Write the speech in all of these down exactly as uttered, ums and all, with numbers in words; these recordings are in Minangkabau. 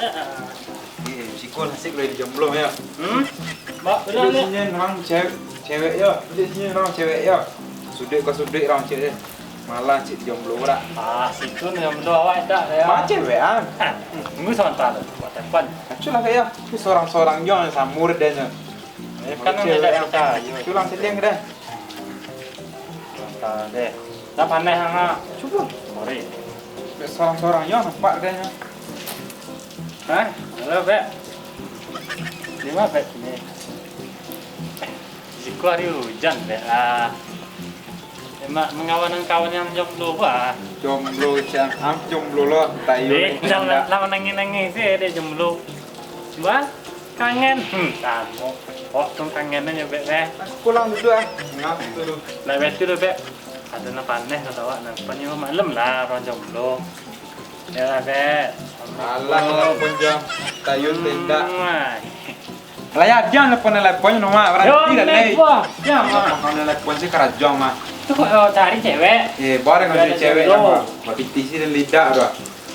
Eh, siko nasib lah dijomblo yo. Hmm? Bak, benar ni. Sini orang cewek, cewek yo. Di sini orang cewek yo. Suduik ka suduik orang cewek. Malah cik jomblo dak. Ah, situ ni jomblo awak dak yo. Macam cewek ah. Tunggu sebentar tu. Buat telepon. Aculah kayak tu seorang-seorang jo samo deh nyo. Eh, kan cewek dah yang kita, yo. Tulang seliang dah. Sebentar deh. Dah panas sangat. Cuba. Sorry. Seorang-seorang yo nampak deh nyo. Hah? Halo, Bek. Di ma, Bek, sini? Siko hari ujan, Bek, lah. Emak mangawan kawan yang jomblo, bah. Jomblo, siang am jomblo lo, tayo. Eh, lah, lah, lah manangih-nangih sih, dia jomblo. Bah, kangen. Hmm, tamu. Kok tu kangen aja, Bek, eh. Aku pulang dulu, ah. Ngap dulu. Lah, Bek, dulu, Bek. Ada nak panas, kata awak, nak panas maklum lah, orang jomblo. Ya lah, Bek. Alah, Assalamualaikum. Telepon jam. Tayun tenda. Hmm, ai. Lah, ya, jangan telepon-telepon, no, Mak. Berhenti dah, Lek. Yo, Mak. Jangan, Mak. Telepon-telepon sih karajo, Mak. Tu kok, oh, cari cewek? Eh, boleh kau cari cewek, Mak. Buat pitih sih dan lidah, tu.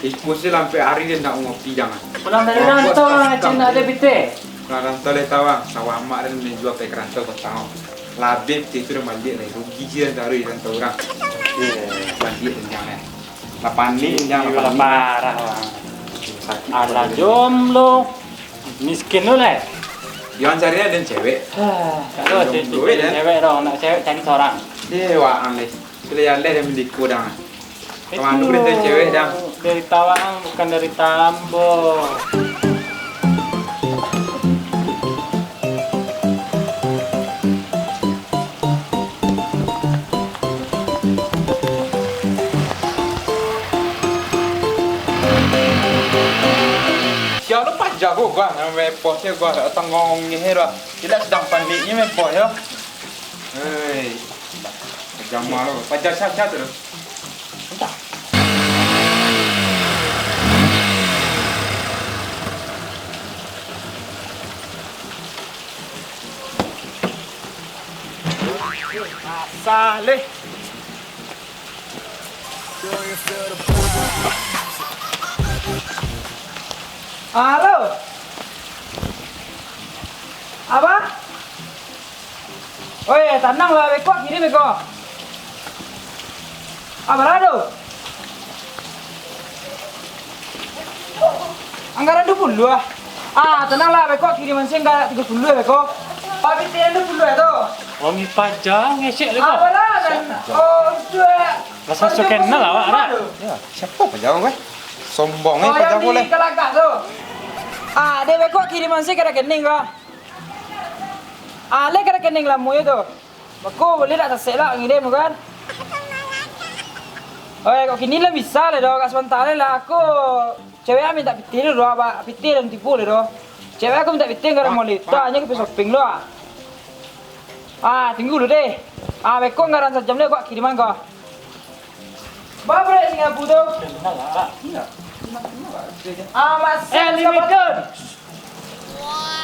Ikut sih sampai hari dia nak ngopi, jangan. Pulang dari rantau, Mak, cina ada pitih. Pulang rantau, leh, tawang. Sawah mak dan menjual pakai kerantau, kau tahu. Labib pitih tu dah balik, leh. Rugi sih dan taruh di rantau orang. Iya. Balik dan jangan, eh. Lah panik, jangan lah panik. Parah, Bang. Sakit. Alah, jomblo. Miskin tu lah. Jangan cari ada cewek. Ah, tak ada jomblo, cewek, eh, dan cewek dong, nak cewek cari seorang. Dia wak ang deh. Sudah ya leh dia mendiku dang. Itu kemana boleh cari cewek dang? Dari tawang, bukan dari tambo. Siap lo paja ko gua, nan mepos yo gua, datang ngongeh lo. Tidak sedang paniknya mepos yo. Hei, paja ma lo, paja sia-sia tu lo. Entah. Saleh. Halo. Apa? Oi, tanang lah, beko kiri beko. Apa lah tu? Anggaran dua puluh ah. Ah, tenang lah, beko kiriman sih anggaran tiga puluh ya, beko. Tapi tiga dua puluh ya tu. Wong paja ngesek leko. Apalah kan? Oh, sudah. Rasa so kenal awak, Rak. Ya, siapa paja wong, eh? Sombong, eh, paja wong, eh. Kalagak tu. Ah, dek beko kiriman sih kada kening ko. Ah, leh kada kening lamo itu. Beko boleh dak tasek lah ngirim kan? Oi, kok kini lah bisa lah doh, kak sebentar lah aku. Cewek aku minta pitih dulu doh, apa pitih dan tipu lah doh. Cewek aku minta pitih kada mau lita, hanya ke shopping doh. Ah, tunggu dulu deh. Ah, beko anggaran sajam deh, kok kiriman ko. Ba, proyek Singapura tu. Kenal lah. Iya. Ah, masih. Eh, eskavator.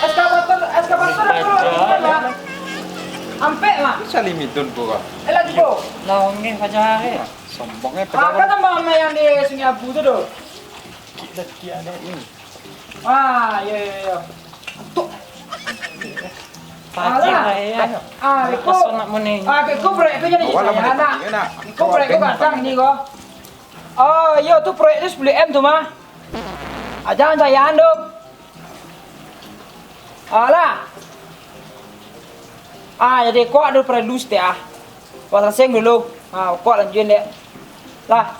Eskavator, eskavator apa lo? Ampek, Mak. Bisa limit dun ko, Kak. Eh, lagi, Bo. Lah, ongeh paja hari. Sombongnya paja. Ah, kan tambah sama yang di Sungai Abu tu, doh. Kita tiada ini. Ah, iya, iya, iya. Tuh. Alah. Ah, iko. Ah, iko proyek ko jadi saya, nak. Iko proyek ko kadang ini ko. Oh, iyo, tu proyek tu sepuluh M tu mah. Ah, jangan sayang tu. Alah. Ah, jadi kok ada perlu setiap ah. Wah, saseng dulu. Ah, kok lanjutin dek. Lah.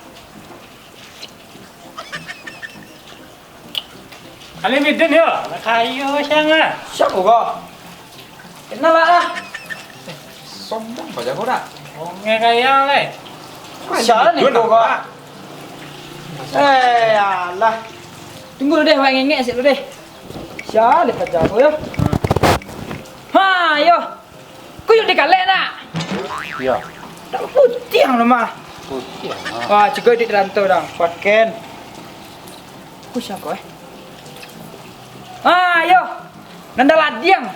Ali Midin yo, anak kayo siang ah. Siapa ko? Kenal lah. Sombong paja ko dak? Ongeh kaya leh. Siapa ni ko? Eh, alah. Tunggu dulu deh, wak ngengek sik dulu deh. Siapa leh paja ko yo? Ha, yo. Kuyuang di kalek nak? Iyo. Tak putiang lo mah. Putiang. Wah, cukup di rantau dang. Paken. Ku siapa eh? Ah, yo. Nanda ladiang.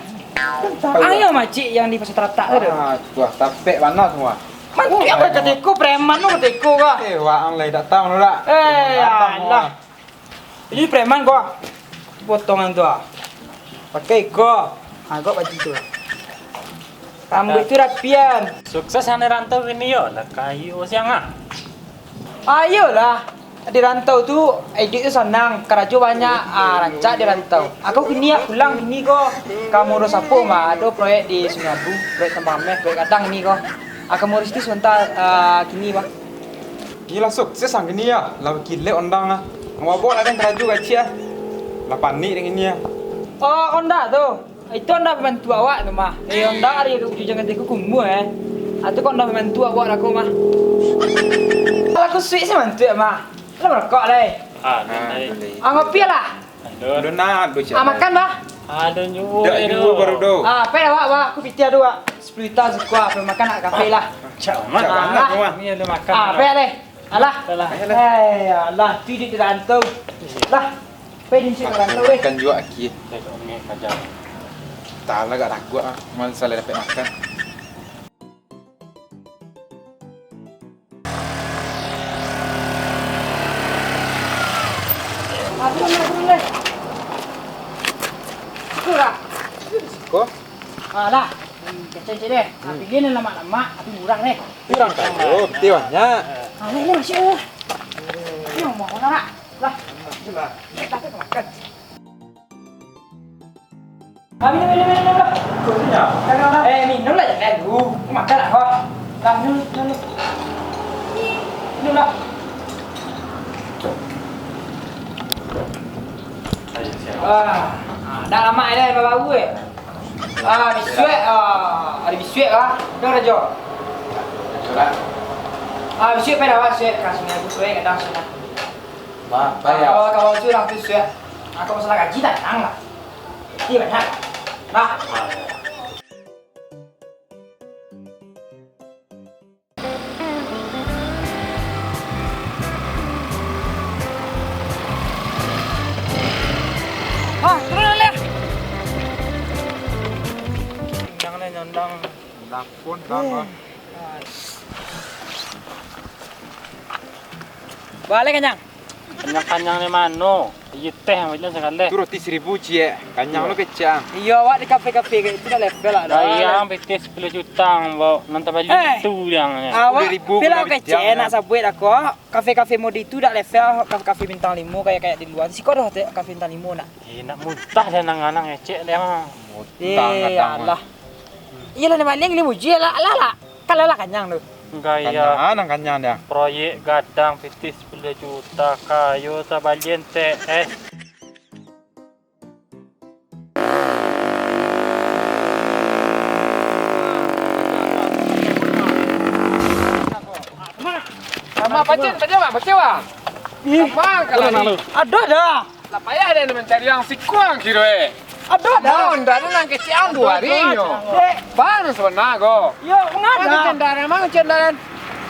Ayo macik yang di pasar teratak tu. Ah, tuah tapek mana semua. Mantik apa kata iko preman tu kata iko kah? Eh, wak ang lai tak tahu tu dak. Eh, alah. Ini preman ko. Potongan tu ah. Pakai iko. Ha, kok baju tu. Rambuik tu rapian. Sukses nan di rantau kini yo, lah kayo siang ah. Ayolah, di rantau tu, iduik tu sanang, karajo banyak, ah, rancak di rantau. Aku kini ah pulang kini ko, ka mauruih sapo mah, ado proyek di Sungai Abu, proyek tambang ameh, proyek gadang kini ko. Ah, ka mauruih situ sabanta, ah, kini bah. Iyo lah sukses ang kini ah, lah bakilek ondang ah. Ang mabok lah den karajo kacik ah. Lah panik den kini ah. Oh, ondang tu. Itu ondang pambantu awak tu mah. Eh, ondang ari ujung jangatiku kumuah eh. Ah, tu kok ondang pambantu awak lah ko mah. Lah kusuik si mantuak mah. Lah marokok lai. Ah, Ah, boleh. Ah, ngopi lah. Aduh. Aduh, nak, aduh, Ah, makan bah. Aduh, nyuruh Dak aduh. Nyuruh baru doh. Ah, pai awak, awak. Aku pitih aduh, awak. Sepuluh juta siko, ah, pai makan nak kafe lah. Cak mah. Cak Ah, banget lah. Rumah. Ni ada makan. Ah, pai leh. Alah. Alah. Eh, alah, tu di rantau. Lah. Pai di rantau weh. Makan juga aki. Cak mah aja. Tak lah, agak ragu ah. Cuma salah dapat makan. Turun lah, turun lah. Turun lah. Ko? Alah, kacau cek deh. Hmm. Pilih ni lamak-lamak, tapi murah deh. Kurang kayo, piti banyak. Alah, ini masih. Ini mau makan nak? Lah. Lah. Ini tak makan. Ah, minum, minum, minum, minum lah. Eh, minum lah, jangan dulu. Makan lah, kau. Lah, minum, minum, minum. Minum lah. Ah, ah, dah lama dah, baru eh. Ah, bisuak, ah, ada bisuak lah. Dah, Rajo. Ah, bisuak pai dah, bisuak. Kasih aku tu, eh, kadang sudah. Ba-, bayar. Kawan-kawan tu lah tu, Syek. Aku masalah gaji, tanang lah. Gaji banyak. Nah. Ah, turun lah. Nyandang lah, nyandang. Lapun, Hmm. Bang. Balik, Kanyang. Kanyang-kanyang di mano? Iyo teh, macam sakali. Tu roti seribu, ciek. Kanyang Iyo. Lu kecek. Iyo, awak di kafe-kafe kayak itu dah level lah, dah. Bayang P T sepuluh juta, bau. Nanti balik Eh, itu yang. Awak Sepuluh ribu bilang kena kecek, beli nak sabuik dah kok. Kafe-kafe mode itu dah level kafe-kafe bintang limo kayak, kayak di luar. Siko dah te-, kafe bintang limo nak. Eh, nak muntah dia nang anang ngecek dia mah. Muntah Eh, kadang mah. Alah. Iyolah, ni maling ni muji lah, lah, lah. Kalau lah kanyang tu. Gaya. Kanyang, ah, nang kanyang dia. Proyek gadang P T sepuluh juta, kayo tabalian T S. Sama pacen, pacen, Bang, pacen, Bang. Ih, Bang, kalau ni. Aduh, dah. Lah payah den mancari ang siko ang kiro, eh. Aduh, dah. Bang, ndak ado nan kecek ang duo hari nyo. Dek. Bang, sabana ko. Yo, mangada? Bang, kendaraan, bang, kendaraan.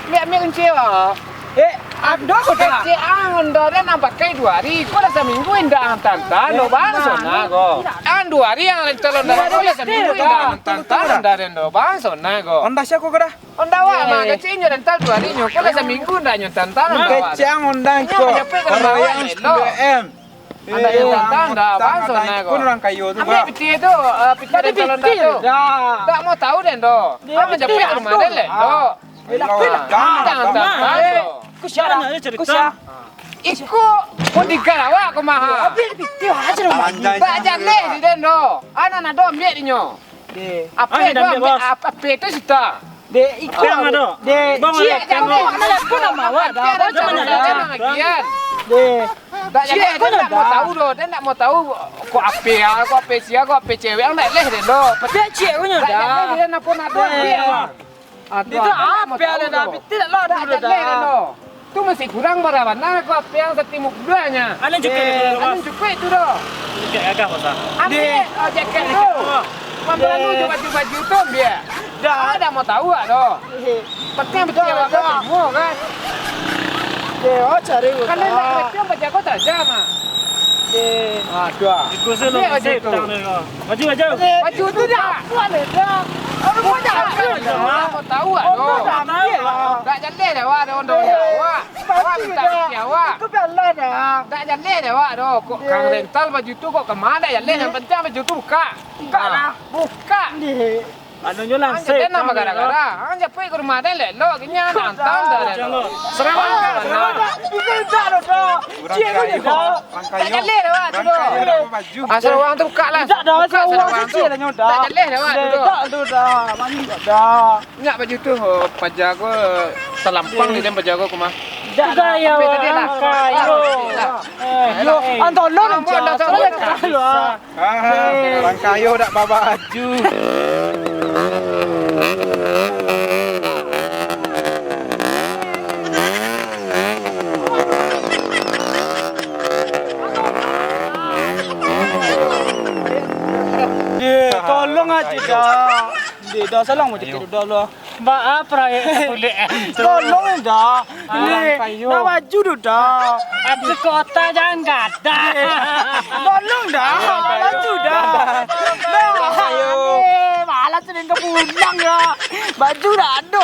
Miak-miak kunci, bang. Eh, aduh, dah. Kecek ang, ndak ado nan pakai duo hari. Ko lah saminggu indak ang tantan, Eh, bang, nah, sabana ko. Ang duo hari ang rental Honda ko lah saminggu indak ang tantan, Honda den do, bang, sabana ko. Honda sia ko dah? Honda awak mah, kecek inyo rental duo hari nyo. Ko lah saminggu ndak nyo tantan Honda awak. Kecek ang Honda ko. Inyo manjapek ka rumah awak, elok. Sepuluh M. Anak Eh, yang datang dah, utang, bang, atau sana ikut ko. Orang kayo tu, Ambil bang. Piti tu, eh, piti Tadi rental Honda piti tu. Dah. Tak mau tahu den do. Dia Apa piti capek lah rumah tu. Den leh, Ah. do. Dia Ayo, piti lah. Jangan, Jangan, jangan. Jangan. Ku siapa? Tanya aja cerita. Ku siapa? Iko bodyguard awak ko maha. Ambil piti aja rumah. Anjay, Tak anjay. jaleh di den do. Anak nak do ambil dinyo. Deh. Apa Ah, tu dah ambil, ambil, bos. ap-, apa tu sita? Deh, iko. Tiang ado. Deh, Bang, ciek ada tiang, jangan. Bos. Mana pun nama awak dah. Apa Bos, tu jangan nama dah. Jangan lagi, kan? Deh. Tak Ciek jadi, pun dia tak mau ada. tahu doh. Dia tak mau tahu kok apa ya, kok apa sia, kok apa cewek yang nak leh dia doh. Dek ciek punya Tak dah. ada dia nak pun nak doh. Deh. Dia. Ah, tu Itu ah, dia tak mau apa tahu ada dah, doh. Betul lah Tak dulu ada leh dia dah. doh. Tu masih kurang bara bana ko apiang satimu kuduanyo. Anu cukup Eh, itu, anu Bos. cukup itu doh. Cukup gagah, Bos, ah. Ambil, Deh. oh, jaket tu. Bos. Mampu anu Deh. baju-baju tu ambil. Dah. Ah, dah mau tahu ah doh. Eh. Pakai betul Dah, awak dah. semua kan. Deh, oh cari Kan dia nak usaha. pakai baju kau tak jam ah. Deh. Aduh. Ikut saya Ambil lah, baju saya tu. petang dia kau. Baju, baju. Deh, Baju tu itu dah. tak puan dah. Tahu awak tu. Tak jaleh dek awak tu, Ondo. Awak, awak minta pitiah awak. Tak jaleh dek awak tu. Kok kang rental baju tu kok kama tak jaleh, yang penting baju tu buka. Buka lah. Buka. Anunyo langsek. Jangan bagara-gara. Ang japuik ka rumah den elok-elok, kini ang hantam dah. Serangan. Bisa tak, Dodo? Ciek ko, Dodo. Tak jaleh dek awak tu, Dodo. Asal urang tu buka lah. Buka asal urang tu. Tak jaleh dek awak tu, Dodo. Tak, Dodo. Mandi tak ada. Indak baju tu, paja ko talampang di dalam paja ko, kumah. Gaya tadi lah. Kayo. Eh, yo, ang tolong je. Ah, urang kayo dak babaju. Eh, tolong aja dah. Dek, dah salang macam tu dah lah. Baa proyek sakulik tu? Tolong dah. Urang kayo. Nak baju tu dah. Ati kota jangan gadang. Tolong dah. Baju dah. Dah. Eh, malas ni ka pulang ya. Baju dah ada.